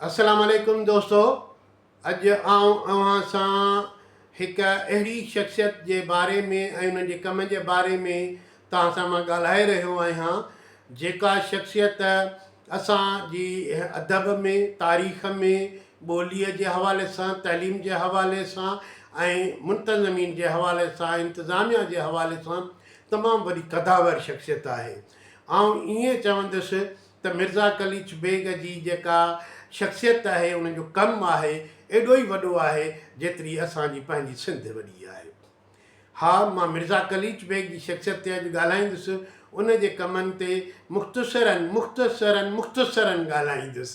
السلام عليڪم دوستو اڄ آئون اوهان سان هڪ اهڙي شخصيت جي باري ۾ ۽ انهن جي ڪم جي باري ۾ توهان سان مان ڳالهائي رهيو آهيان جيڪا شخصيت اسان جي ادب ۾ تاريخ ۾ ٻوليء جي حوالي سان تعليم جي حوالي سان ۽ منتظمين جي حوالي سان انتظاميا جي حوالي سان تمام وڏي قداور شخصيت آهي آئون ائين چوندس ته مرزا قليچ بيگ جي جيڪا شخصيت آهي ان جو ڪم آهي ايڏو ئي وڏو آهي جيتري اسان جي پنهنجي سنڌ وڏي آهي. ها مان مرزا قليچ بيگ جي شخصيت تي اڄ ڳالهائيندس ان جي ڪمن تي مختصرا مختصرا مختصرا ڳالهائيندس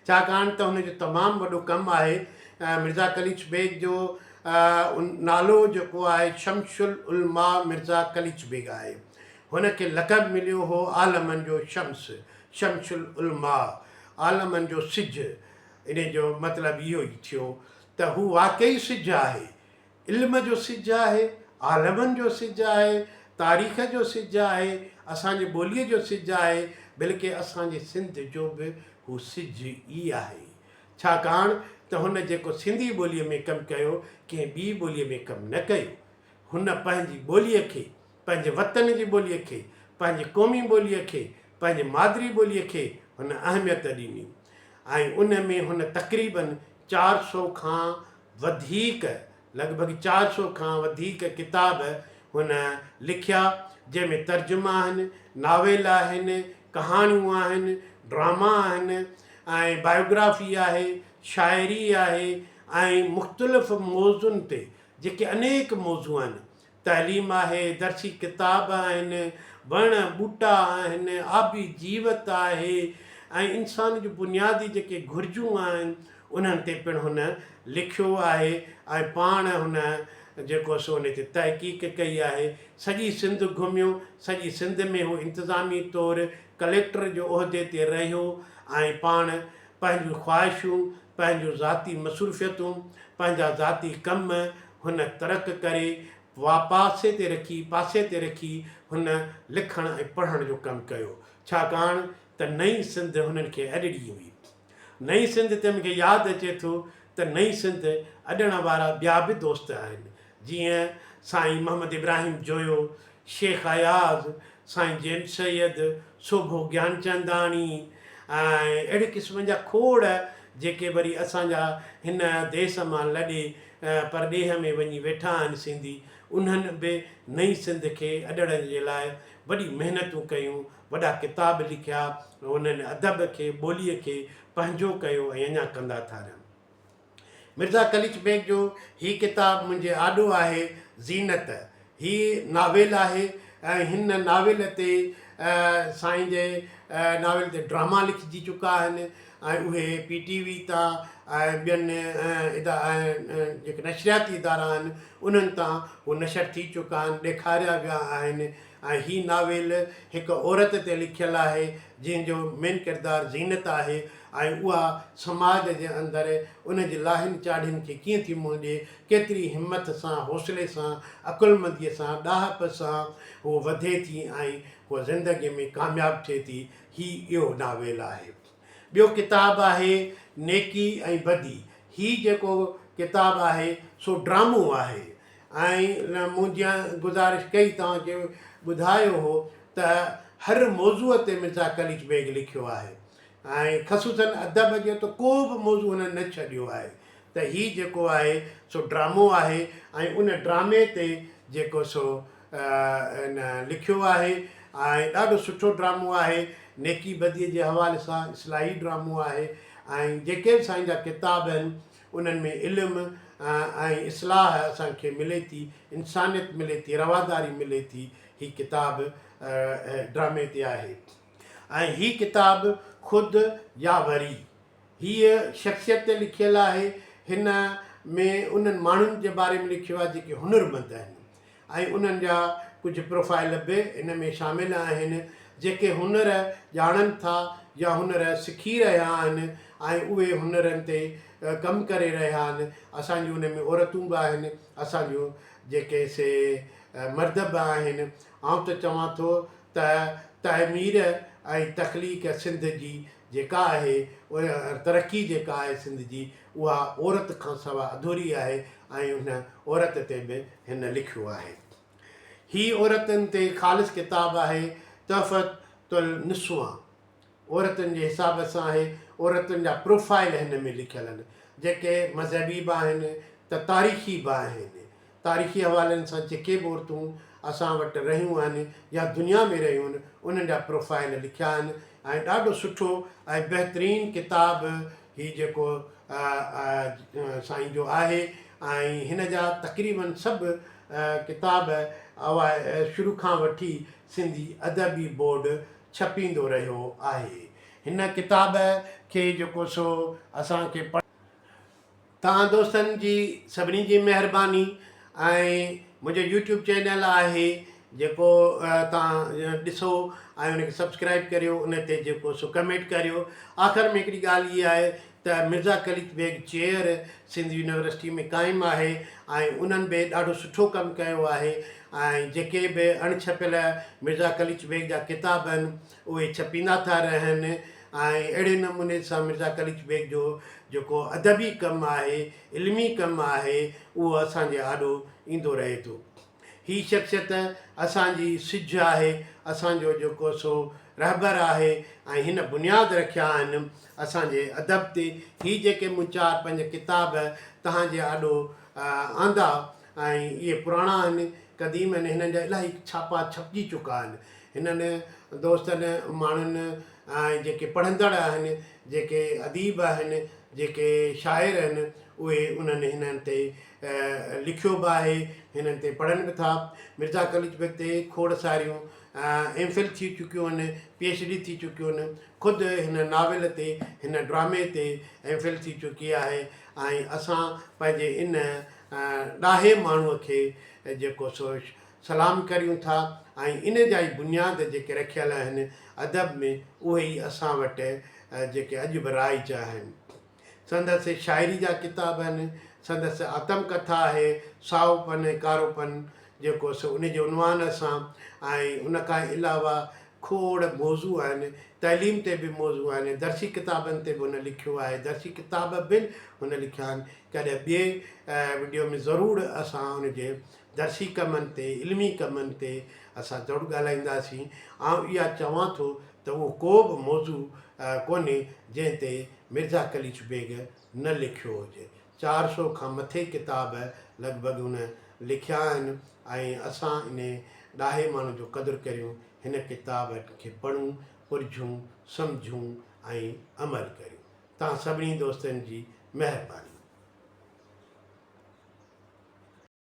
ڇاڪاڻ ته هن جو تمام وڏو ڪم آهي مرزا قليچ بيگ جو نالو جيڪو آهي شمس العلماء مرزا قليچ بيگ آهي. هن کي لقب مليو هو عالمن جو شمس، شمس العلماء، عالمن جو سج، انهي جو مطلب اهو ئي ٿيو ته هو واقعي سج آهي، علم جو سج آهي، عالمن جو سج آهي، تاريخ جو سج آهي، اسان جي ٻوليء جو سج آهي، بلڪه اسان جي سنڌ جو به هو سج ئي آهي. ڇاڪاڻ ته هن جيڪو سنڌي ٻوليء ۾ ڪم ڪيو، ڪنهن ٻي ٻوليء ۾ ڪم نه ڪيو. هن پنهنجي ٻوليء کي پنهنجي وطن جي ٻوليء کي، پنهنجي قومي ٻوليء کي، پنهنجي مادري ٻوليء کي هن اهميت ڏني ۽ ان ۾ هن تقريباً 400 کان وڌيڪ لڳ ڀڳ 400 کان وڌيڪ ڪتاب هن لکيا، جنهن ۾ ترجما آهن، ناول آهن، ڪهاڻيون آهن، ڊراما آهن ۽ بايوگرافي آهي، شاعري آهي ۽ مختلف موضوعن تي جيڪي انيڪ موضوع آهن، تعليم آهي، درسي ڪتاب آهن، وڻ ٻوٽا آهن، آبي جيوت آهي ۽ انسان جون بنيادي جيڪي گهرجون آهن انهن تي پڻ هن لکيو آهي ۽ پاڻ هن جيڪو سو ان تي تحقيق ڪئي آهي. سڄي سنڌ گهميو، سڄي سنڌ ۾ هو انتظامي طور ڪليڪٽر جو عهدي تي رهيو ۽ پاڻ پنهنجون خواهشون، پنهنجون ذاتي مصروفيتون، پنهنجا ذاتي ڪم هن ترڪ ڪري پاسي تي رکي پاسي تي رکي هن لکڻ ۽ پڙهڻ جو ڪم ڪيو. ڇاڪاڻ ته نئين سنڌ هنن کي اڏڻي هئي. نئين سنڌ تي مون کي ياد اچي ٿو ته نئين سنڌ اڏڻ وارا ٻيا به دوست آهن جيئن سائين محمد ابراهيم جويو، شيخ اياز، سائين جيم سيد، سوڀو گيانچنداڻي ۽ اهڙي قسم جا کوڙ جيڪي وري اسان جا هن ديس مان لڏي پرڏيهه ۾ وڃي ويٺا آهن سنڌي انهن به نئين سنڌ کي اڏڻ جي لاء وڏي محنتون ڪيون، وڏا ڪتاب لکيا، انهن ادب کي، ٻوليء کي پنهنجو ڪيو ۽ اڃا ڪندا ٿا رهن. مرزا قليچ بيگ جو هي ڪتاب منهنجي آڏو آهي زينت هي ناول آهي ۽ هن ناول تي سائين جي ناول تي ڊراما لکجي چڪا آهن ۽ اهي پي ٽي وي تان ۽ ٻين جيڪي نشرياتي ادارا آهن انهن تان هو نشر ٿي چڪا آهن ڏيکاريا ويا آهن ۽ هي ناول هڪ عورت تي لکيل آهي جنهن جو مين ڪردار زينت آهي ۽ اها سماج جي اندر ان جي لاهين چاڙهين کي ڪيئن ٿي منهن ڏئي، ڪيتري همٿ سان، حوصلي سان، عقلمنديء سان، ڏاهپ سان هوء وڌي ٿي ۽ هوء زندگيء ۾ ڪامياب ٿئي ٿي، هي اهو ناول آهي. ٻيو ڪتاب آهي نيڪي ۽ بدي هي جيڪو ڪتاب آهي سو ڊرامو آهي ۽ مون جيئن گذارش ڪئي توهان کي ٻڌايو هو ته هر موضوع تي مرزا قليچ بيگ لکيو آهي ۽ خصوصاً ادب جو ته ڪو به موضوع هن نه ڇڏيو آهي ته هي جيڪو آهي سو ڊرامو آهي ۽ ان ڊرامي تي جيڪو سو هن لکيو آهي ۽ ڏاڍو سٺو ڊرامو آهي نيڪي بدي جي حوالي سان اصلاحي ڊرامو آهي ۽ جيڪي به سائين جا ڪتاب آهن انهن ۾ علم ۽ اصلاح اسان کي ملي ٿي، انسانيت ملي ٿي، رواداري ملي ٿي، هي ڪتاب ڊرامي تي آهي ۽ هي ڪتاب خود يا وري هيء شخصيت تي لکيل آهي، هن ۾ انهن ماڻهن جي باري ۾ لکيو آهي جيڪي هنرمند آهن. ۽ انهن جا ڪجهه پروفائيل به هن ۾ شامل آهن جيڪي هنر ڄاڻن ٿا يا هنر سکي رهيا آهن ۽ اهي هنرن تي ڪم ڪري رهيا آهن اسان جون ان ۾ عورتون به آهن اسان جون جيڪي سي مرد به آهن آئون ته چوان ٿو ته تعمير ۽ تخليق سنڌ جي جيڪا آهي ترقي جيڪا آهي سنڌ جي اها عورت کان سواء اڌوري آهي ۽ ان عورت تي به هن لکيو آهي. هي عورتن تي خالص ڪتاب آهي تحفة النسوان عورتن جي حساب سان آهي، عورتن جا پروفائيل هن ۾ لکيل آهن جيڪي مذهبي به آهن ته تاريخي به آهن. تاريخي حوالن سان جيڪي به عورتون اسان وٽ رهيون آهن يا دنيا ۾ رهيون آهن انهن جا پروفائيل لکيا آهن ۽ ڏاڍو سٺو ۽ بهترين ڪتاب هي جيڪو سائين جو آهي ۽ هن جا تقريبن سڀ ڪتاب شروع کان وٺي سنڌي ادبي بورڊ ڇپيندو رهيو آهي هن ڪتاب کي جيڪو سو اسان کي توهان دوستن جي سڀني جي مهرباني ۽ منهنجو يوٽيوب چينل آهي جيڪو توهان ڏسو ۽ ان کي سبسڪرائب ڪريو ان تي جيڪو سو ڪمينٽ ڪريو آخر ۾ هڪڙي ڳالهه اها آهي ته مرزا قليچ بيگ چيئر سنڌ يونيورسٽي ۾ قائم آهي ۽ انهن به ڏاڍو سٺو ڪم ڪيو آهي ۽ جيڪي به اڻ ڇپيل مرزا قليچ بيگ جا ڪتاب آهن اهي ڇپيندا ٿا رهن ۽ اهڙي نموني سان مرزا قليچ بيگ جو جيڪو ادبي ڪم آهي، علمي ڪم آهي، اهو اسان جي آڏو ايندو رهي ٿو. هي شخصيت اسان جي سج آهي، اسان جو جيڪو سو رهبر آهي ۽ هن بنياد رکيا آهن اسان جي ادب تي. هي جيڪي مون چار پنج ڪتاب توهان جي آڏو آندا ۽ اهي پراڻا آهن، قديم آهن، هنن جا الاهي ڇاپا ڇپجي چڪا آهن. هنن دوستن ماڻهن ۽ جيڪي پڙهندڙ آهن، جيڪي اديب آهن، جيڪي شاعر آهن، اهي انهن هنن تي لکيو به آهي، هنن تي پڙهن به ٿا. مرزا قليچ بيگ تي کوڙ ساريون ايم فل ٿي چڪيون آهن، پي ايڇ ڊي ٿي چڪيون آهن. خود هن ناول تي، هن ڊرامي تي ايم فل ٿي چڪي آهي ۽ اسان پنهنجي ان ڏاهي ماڻهوء کي جيڪو سو سلام ڪريون ٿا ۽ ان جا ئي بنياد جيڪي رکيل آهن ادب ۾ اهي ئي اسان وٽ جيڪي اڄ به رائج آهن. سندس شاعري جا ڪتاب آهن، سندس آتم ڪٿا آهي سائو پن ۽ ڪارو پن جيڪو سو ان جي عنوان سان ۽ ان کان علاوه کوڙ موضوع آهن، تعليم تي به موضوع آهن، درسي ڪتابن تي به هن لکيو آهي، درسي ڪتاب به هن لکيا آهن، ڪڏهن ٻئي وڊيو ۾ ضرور اسان ان جي درسي ڪمن تي، علمي ڪمن تي اسان ضرور ڳالهائينداسين. آئون اها چوان ٿو ته اهو ڪو به موضوع ڪونهي جنهن تي مرزا قليچ بيگ نه لکيو هجي. 400 کان مٿي ڪتاب لڳ ڀڳ هن لکيا آهن ۽ اسان انهي ڏاهي ماڻهو جو قدر ڪريون، هن ڪتاب کي پڙهون، پرجهون، سمجهون ۽ عمل ڪريون. توهان سڀني دوستن جي مهرباني.